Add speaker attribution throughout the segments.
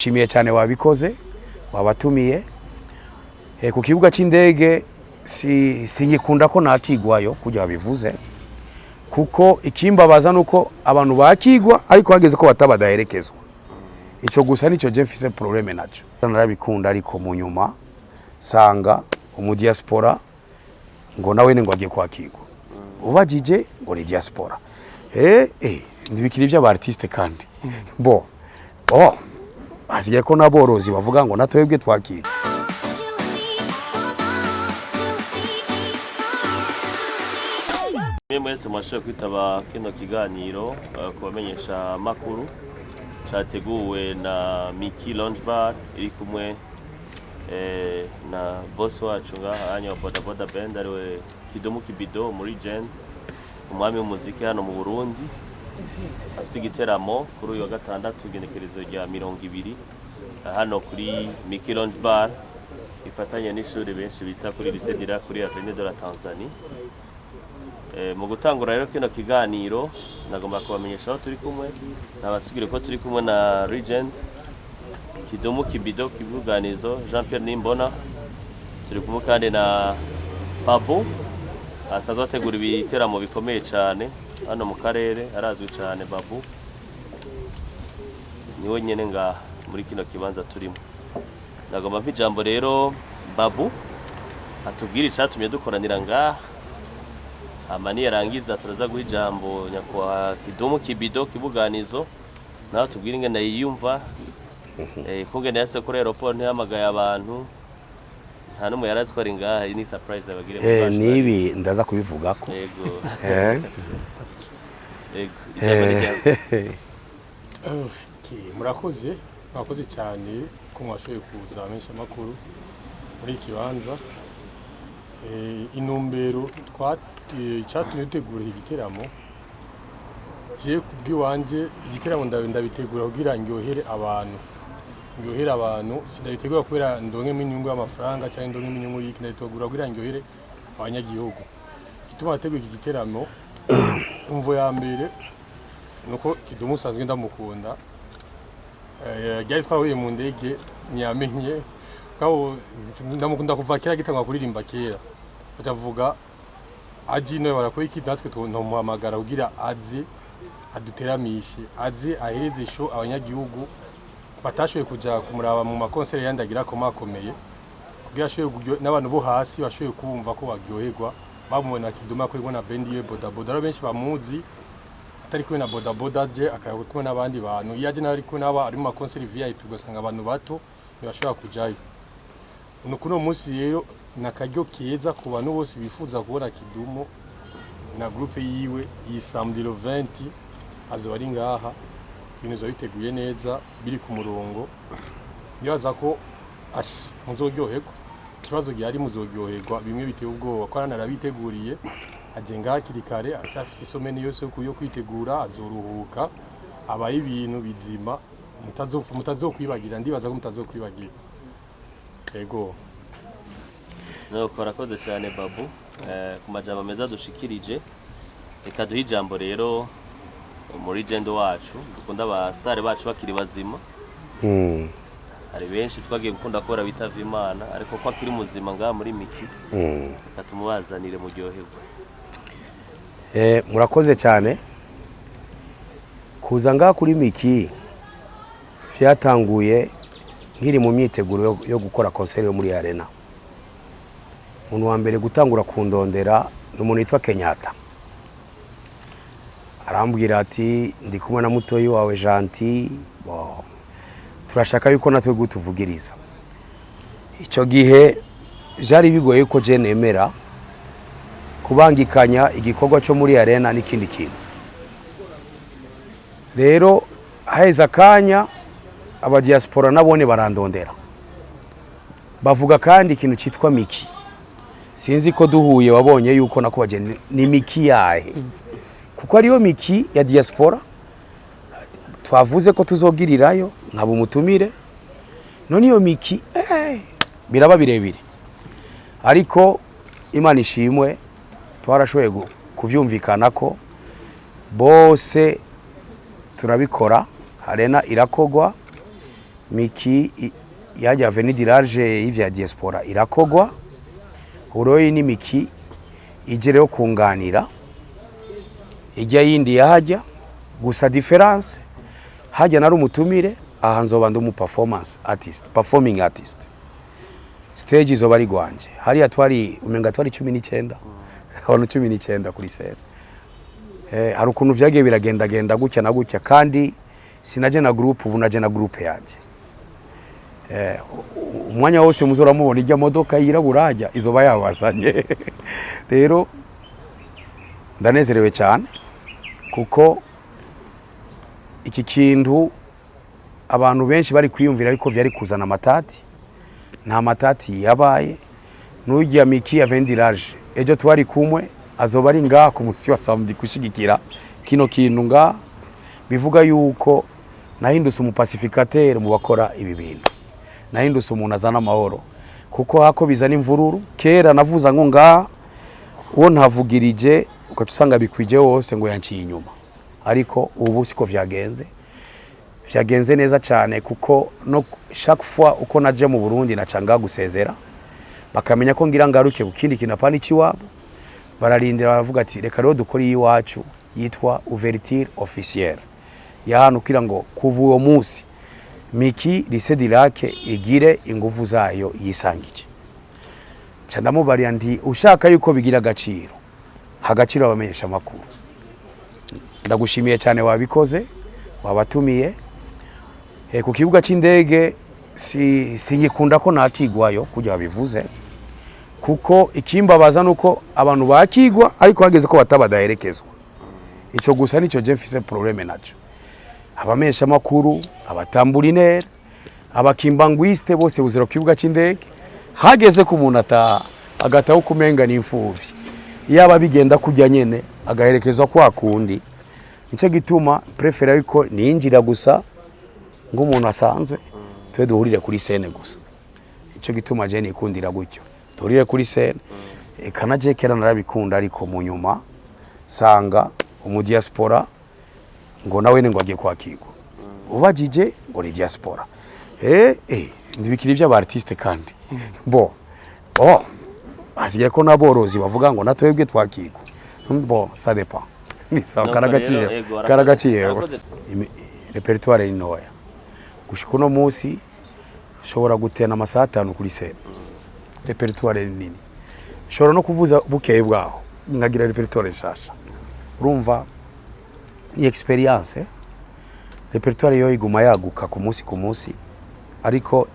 Speaker 1: Nshimiye cyane, wabikoze, wabatumiye. Ku kibuga cy'indege si singikunda ko nakigwayo kujya babivuze, kuko ikimbabaza nuko abantu bakigwa ariko hageze ko batabadaherekezwa. Ico gusa nico je mfise problème naco. Narabikunda, ariko mu nyuma sanga umu diaspora ngo nawe ngo agiye kwakigwa, ubajije ngo ni diaspora. Ndibikiri ivy'aba artiste kandi bo oh hasigaye ko n'aborozi bavuga ngo natwebwe twakira.
Speaker 2: Mwe mwese mwashoboye kwitaba kino kiganiro kubamenyesha makuru categuwe na Miki Lounge Bar iri kumwe na boss wacu ngaha anya wa Boda Boda Band, ariwe Kidumu Kibido muri Gen, umwami w'umuziki hano mu Burundi. Afise igiteramo kuri uyu wa gatandatu, igenekerezo rya 20, hano kuri Miki Lounge Bar ifatanye n'ishuri benshi bita kuri Lycée Dira kuri Avenue de la Tanzanie. Mu gutangura rero kino kiganiro, nagomba kubamenyesha aho turi kumwe. Nabasigire ko turi kumwe na Regent Kidumu Kibido Kibuganizo Jean Pierre Nimbona. Turi kumwe kandi na Babu, asanzwe ategura ibiteramo bikomeye cyane hano mu karere, arazwi cyane. Babu niwe nyene ngaha muri kino kibanza turimo. Nagomba mpa ijambo rero Babu atubwire icatumye dukoranira ngaha, hama niyarangiza turaza guha ijambo nyakubahwa Kidumu Kibido Kibuganizo, nawe tubwire ingene yiyumva, kungene yase kuri aéroport ntihamagaye abantu, nta n'umwe yari azi ko ari ngaha. Iyi ni surprise abagire mu bacu.
Speaker 1: Nibi ndaza kubivugako.
Speaker 2: Yego. Yego, ijambo ni ryawe.
Speaker 3: Okay, murakoze, murakoze cyane ko mwashoboye kuza amenshi amakuru muri iki kibanza. Intumbero icyatumye dutegura iki giteramo, je kubw'iwanje igiteramo ndabitegura kugira ndyohere abantu, ndyohere abantu. Sindabitegura kubera ndongemo inyungu y'amafaranga cyangwa ndongemo inyungu y'iki, ndabitegura kugira ndyohere abanyagihugu. Igituma nateguye iki giteramo, imvo ya mbere nuko Kidumu usanzwe ndamukunda. Ryari twahuye mu ndege ntiyamenye kabo. Ndamukunda kuva kera agitangwa kuririmba kera, bacavuga aje ino barakora iki, natwe tumuhamagara kugira aze aduteramishe, aze ahereze show abanyagihugu batashoboye kuja kumuraba mu makonseri yandi agira akomakomeye, kugira ashobore n'abantu bo hasi bashoboye kumva ko baryoherwa bamubona Kidumu akorerwa na band ye Boda Boda. Rero benshi bamuzi atari kumwe na Boda Boda, je akaba kumwe n'abandi bantu. Iyo aje nawe ari kumwe n'aba ari mu makonseri VIP, ugasanga abantu bato ntibashobora kujayo. Uno kuno munsi rero ni akaryo keza ku bantu bose bifuza kubona Kidumu na groupe yiwe. Iyi samedi le 20 azoba ari ngaha, ibintu bizoba biteguye neza, biri ku murongo. Nibaza ko ash muzoryoherwa, ikibazo gihari muzoryoherwa bimwe biteye ubwoba ko aranabiteguriye. Aje ngaha hakiri kare, aracyafise isomeni yose yo kwitegura, azoruhuka, abaye ibintu bizima mutazokwibagira. Ndibaza ko mutazokwibagira. Yego.
Speaker 2: Nuko arakoze cyane Babu ku majambo meza dushikirije. Reka duhe ijambo rero muri legend wacu dukunda, aba star bacu bakiri bazima. Hari benshi twagiye gukunda kubera bitavye Imana, ariko ko akiri muzima ngaha muri Miki, reka tumubazanire muryoherwe.
Speaker 1: Murakoze cyane kuza ngaha kuri Miki. Vyatanguye nkiri mu myiteguro yo gukora concert yo muri Arena. Umuntu wa mbere gutangura kundondera ni umuntu witwa Kenyatta. Arambwira ati: "Ndi kumwe na mutoyi wawe Gentil, bo turashaka yuko natwe gutuvugiriza." Icyo gihe vyari bigoye ko je nemera kubangikanya igikorwa cyo muri Arena n'ikindi kintu. Rero haheze akanya, abadiaspora nabone barandondera, bavuga kandi ikintu cyitwa Miki. Sinzi ko duhuye wabonye yuko nakubaje ni Miki yahe, kuko ariyo Miki ya diaspora twavuze ko tuzogirirayo nkaba umutumire. None iyo Miki biraba birebire, ariko Imana ishimwe twarashoboye kuvyumvikana ko bose turabikora, Arena irakogwa. Miki yajya Avenue du Large y'ivya diaspora irakogwa uroyi ni Miki ije rero kunganira ijya yindi yahajya. Gusa différence, hajya nari umutumire, aha nzoba ndi umu performance artist, performing artist. Stage izoba ari gwanje. Hariya twari umenga twari 19, abantu 19 kuri scène. Hari ukuntu vyagiye biragendagenda gutya na gutya, kandi sinaje na groupe, ubu naje na groupe yanje. Umwanya wose muzora mubona ijya modoka yirabura hajya izoba yabazanye. Rero ndanezerewe cyane kuko iki kintu abantu benshi bari kwiyumvira yuko vyari kuzana amatati. Nta matati yabaye. N'ujya Miki Avenue du Large ejo twari kumwe, azoba ari ngaha ku munsi wa samedi gushigikira kino kintu ngaha. Bivuga yuko nahindutse umu pacificateur mu bakora ibi bintu, nahindutse umuntu azana amahoro, kuko hako bizana imvururu. Kera navuza ngo ngaha uwo ntavugirije ugaca usanga bikwije wose ngo yanciye inyuma, ariko ubu siko vyagenze. Vyagenze neza cyane, kuko no chaque fois uko naje mu Burundi naca ngaha gusezera, bakamenya ko ngira ngaruke ku kindi kintu apana ikiwabo. Bararindira, baravuga ati: "Reka rero dukore iyiwacu yitwa ouverture officielle ya hano," kugira ngo kuva uwo munsi Miki Lycée du Lac igire inguvu zayo yisangije. Ca ndamubariya nti: "Ushaka yuko bigira agaciro, hagaciro abamenyesha amakuru." Ndagushimiye cyane, wabikoze, wabatumiye. Ku kibuga cy'indege singikunda ko nakigwayo kujya babivuze, kuko ikimbabaza nuko abantu bakigwa ariko hageze ko batabadaherekezwa. Ico gusa nico je mfise problème naco. Abamenyesha makuru, aba tambourinaires, aba kimbanguiste, bose buzira ku kibuga cy'indege. Hageze ko umuntu ataha, agataho kumenga ni imfuvyi. Yaba bigenda kujya nyene agaherekezwa kwa kundi. Nico gituma préféra yuko ninjira gusa nk'umuntu asanzwe, twe duhurire kuri scène gusa. Ico gituma je nikundira gutyo, duhurire kuri scène. Eka na je kera narabikunda, ariko mu nyuma sanga umu diaspora ngo nawe ngo agiye kwakirwa, ubajije ngo ni diaspora. Ndibikiri ivy'aba artiste kandi bo oh hasigaye ko n'aborozi bavuga ngo natwebwe twakirwa. Bon, ça dépend, ni sawa.
Speaker 2: Nuko
Speaker 1: Karagaciye.
Speaker 2: rero, yego,
Speaker 1: Karagaciye.
Speaker 2: Arakoze.
Speaker 1: Répertoire ni ntoya. Gushika uno munsi nshobora gutena amasaha 5 kuri scène. Répertoire ni nini, nshobora no kuvuza bukeye bwaho nkagira répertoire nshasha. Urumva ni expérience. Répertoire yo iguma yaguka ku munsi ku munsi, ariko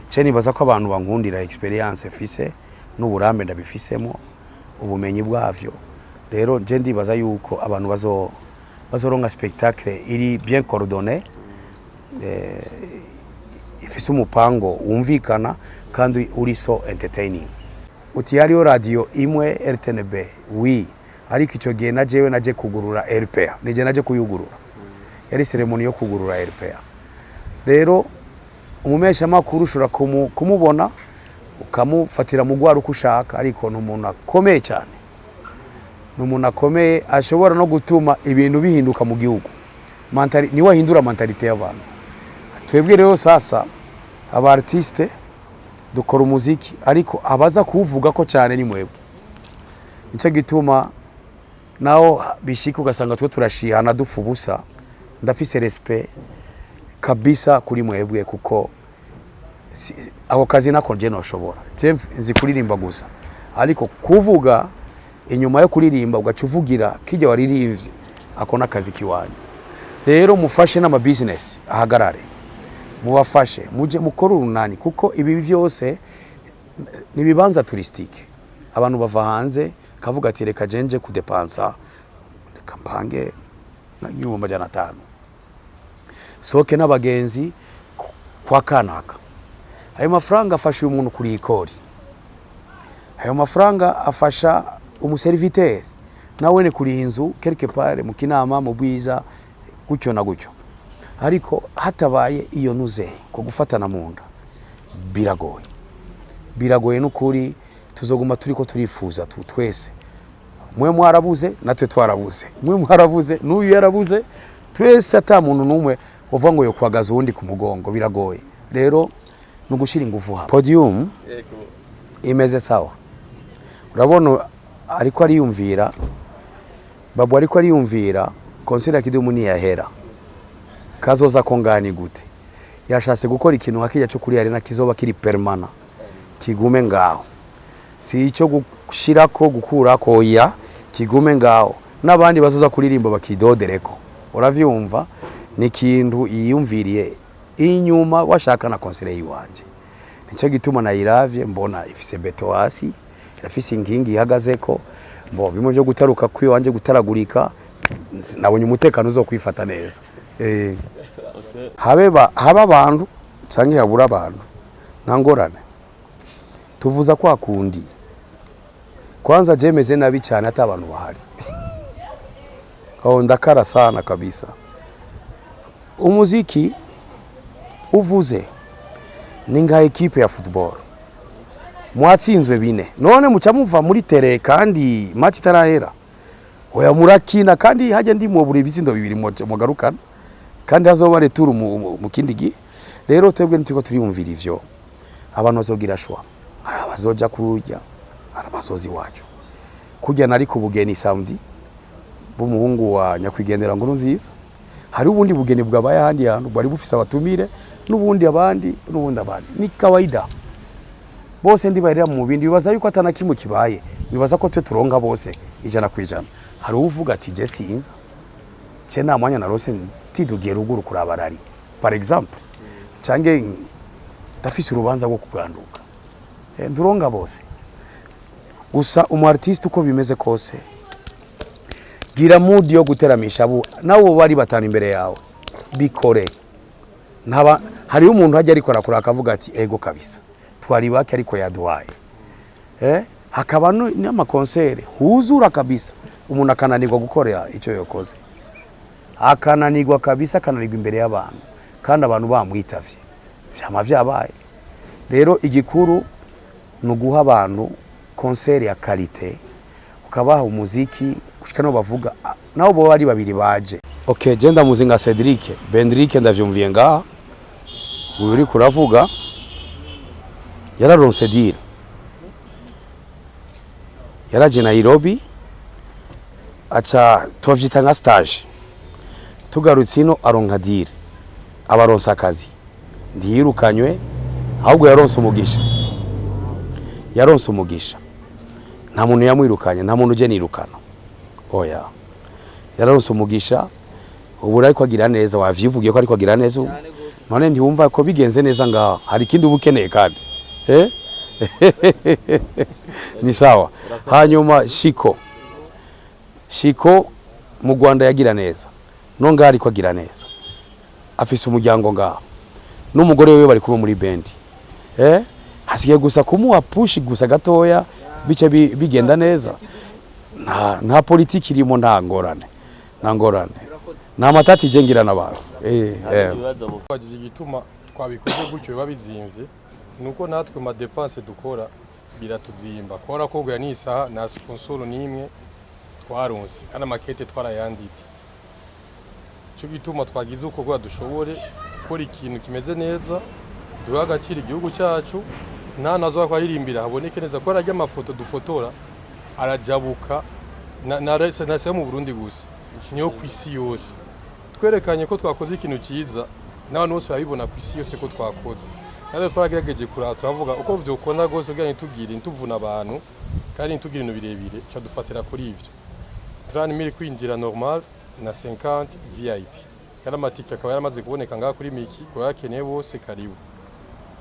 Speaker 1: ce nibaza ko abantu bankundira expérience fise n'uburambe ndabifisemo, ubumenyi bwavyo. Rero je ndibaza yuko abantu bazoronka spectacle iri bien coordonnée, ifise umupango wumvikana kandi uri so entertaining. Uti hariho radio imwe RTNB, oui, ariko icyo gihe na jewe naje kugurura RPA, nije naje kuyugurura, yari cérémonie yo kugurura RPA. Rero umumeshamakuru ushobora kumubona ukamufatira mu rwara uko ushaka, ariko ni umuntu akomeye cyane, ni umuntu akomeye ashobora no gutuma ibintu bihinduka mu gihugu. Niwe ahindura mentalité y'abantu. Twebwe rero sasa aba artiste dukora umuziki, ariko abaza kuwuvuga ko cyane ni mwebwe. Nicyo gituma naho bishika ugasanga twe turashihana dupfa ubusa, ndafise respect kabisa kuri mwebwe, kuko ako kazi nako nje noshobora. Je nzi kuririmba gusa, ariko kuvuga inyuma yo kuririmba, ugaca uvugira kijya waririmbye, ako n'akazi kiwanyu. Rero mufashe n'ama business ahagarare, mubafashe muje mukore urunani, kuko ibi vyose ni ibibanza touristique. Abantu bava hanze kavuga ati: "Reka jenje kudepansa, reka mpange 500,000 soke n'abagenzi kwa kanaka." Ayo mafaranga afasha uyu muntu kuri ikori, ayo mafaranga afasha umu serviteur nawe ni kuri inzu quelque part mu Kinama, mu Bwiza, gutyo na gutyo. Ariko hatabaye iyo nuze ko gufatana mu nda, biragoye, biragoye n'ukuri. Tuzoguma turiko turifuza twese. Mwe mwarabuze, natwe twarabuze, mwe mwarabuze, n'uyu yarabuze, twese ata muntu n'umwe. Uvuga ngo yokwagaza uwundi ku mugongo, biragoye. Rero ni ugushira ingufu hamwe. Podium imeze sawa. Urabona ariko ariyumvira Babu, ariko ariyumvira concert ya Kidumu niyahera kazoza ko ngani gute. Yashatse gukora ikintu nka kijya cyo kuri arena, kizoba kiri permanent, kigume ngaho. Si icyo gushirako gukurako, ya kigume ngaho, n'abandi bazoza kuririmba bakidodereko. Uravyumva, ni ikintu yiyumviriye inyuma washaka na concert yiwanje. Nicyo gituma nayiravye mbona ifise béton hasi, irafise inkingi ihagazeko mbo bimwe byo gutaruka kwiwanje gutaragurika. Nabonye umutekano uzokwifata neza. Habe haba abantu canke habura abantu, nta ngorane. Tuvuza kwa kundi kwanza jemeze nabi cyane ata abantu bahari. Oh, ndakara sana kabisa. Umuziki uvuze ni nka équipe ya football. Mwatsinzwe 4, none muca muva muri terrain kandi match itarahera? Oya, murakina. Kandi hajya ndimwo buri ibitsindo 2 mugarukana, kandi hazoba retour mu kindi gihe. Rero twebwe ntituko turiyumvira ivyo. Abantu bazogira choix, hari abazoja kurya, hari abazoza iwacu kurya. Nari ku bugeni samedi b'umuhungu wa nyakwigendera Nguru Nziza. Hari ubundi bugeni bwabaye ahandi hantu bwari bufise abatumire, n'ubundi abandi, n'ubundi abandi. Ni kawaida, bose ndibarira mu bindi. Bibaza yuko atana kimwe kibaye, bibaza ko twe turonka bose 100%. Hari uvuga ati: "Je sinza, je nta mwanya narose, tidugiye ruguru kuraba rari par exemple, cange ndafise urubanza rwo kuganduka." Nduronga bose. Gusa umu artiste, uko bimeze kose, gira mood yo guteramisha abo nawe bari batanu imbere yawe, bikore. Ntaba hariho umuntu hajya ariko arakora akavuga ati: "Ego kabisa, twari bake ariko yaduhaye." Hakaba n'ama concert huzura kabisa, umuntu akananirwa gukora icyo yakoze, akananirwa kabisa, akananirwa imbere y'abantu kandi abantu bamwitavye. Vyama vyabaye. Rero igikuru ni uguha abantu concert ya qualité, ukabaha umuziki gushika no bavuga nabo bo bari babiri baje. Okay, je ndamuzi nka Cedric Bendrick, ndavyumviye ngaha. Uyu uri kuravuga yararonse deal, yaraje Nairobi, aca tubavyita nka stage. Tugarutse ino aronka deal, abaronsa akazi, ntiyirukanywe, ahubwo yaronse umugisha. Yaronse umugisha, nta muntu yamwirukanye, nta muntu uje nirukana, oya. Yararonse umugisha, ubu ariko agira neza. Wavyivugiye ko ariko agira neza ubu. None ntiwumva ko bigenze neza ngaha hari ikindi uba ukeneye kandi? Eh? Ni sawa. Hanyuma Shiko, Shiko mu Rwanda yagira neza, no ngaha ariko agira neza. Afise umuryango ngaha n'umugore wiwe, bari kuba muri bendi. Hasigaye gusa kumuha push gusa gatoya, bice bigenda neza. Nta politiki irimo, nta ngorane, nta ngorane, nta matati je ngira n'abantu.
Speaker 2: Ibibazo mu
Speaker 3: Twagije igituma twabikoze gutyo biba bizimvye, nuko natwe ma dépenses dukora biratuzimba. Kubona ko guya n'isaha nta sponsor n'imwe twaronse, kandi amakete twarayanditse. Cyo gituma twagize uko kugira dushobore gukora ikintu kimeze neza, duhe agaciro igihugu cyacu, nta nazo kwaririmbira haboneke neza, ko arajya amafoto dufotora arajabuka na mu Burundi gusa, niyo ku isi yose. Twerekanye ko twakoze ikintu cyiza, n'abantu bose barabibona ku isi yose ko twakoze. Natwe twaragerageje kuraba, turavuga uko vyokunda rwose kugira ntitugire ntituvune abantu kandi ntitugire ibintu birebire. Ca dufatira kuri ivyo 30 000 kwinjira normal na 50 VIP, kandi amatike akaba yaramaze kuboneka ngaha kuri Miki. Ku bayakeneye bose, karibu,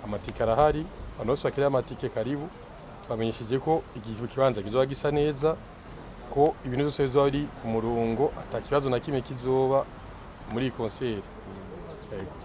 Speaker 3: amatike arahari. Abantu bose bakeneye amatike, karibu. Twamenyesheje ko igihe kibanza kizoba gisa neza, ko ibintu byose bizoba biri ku murongo, ata kibazo na kimwe kizoba muri iyi concert. Yego.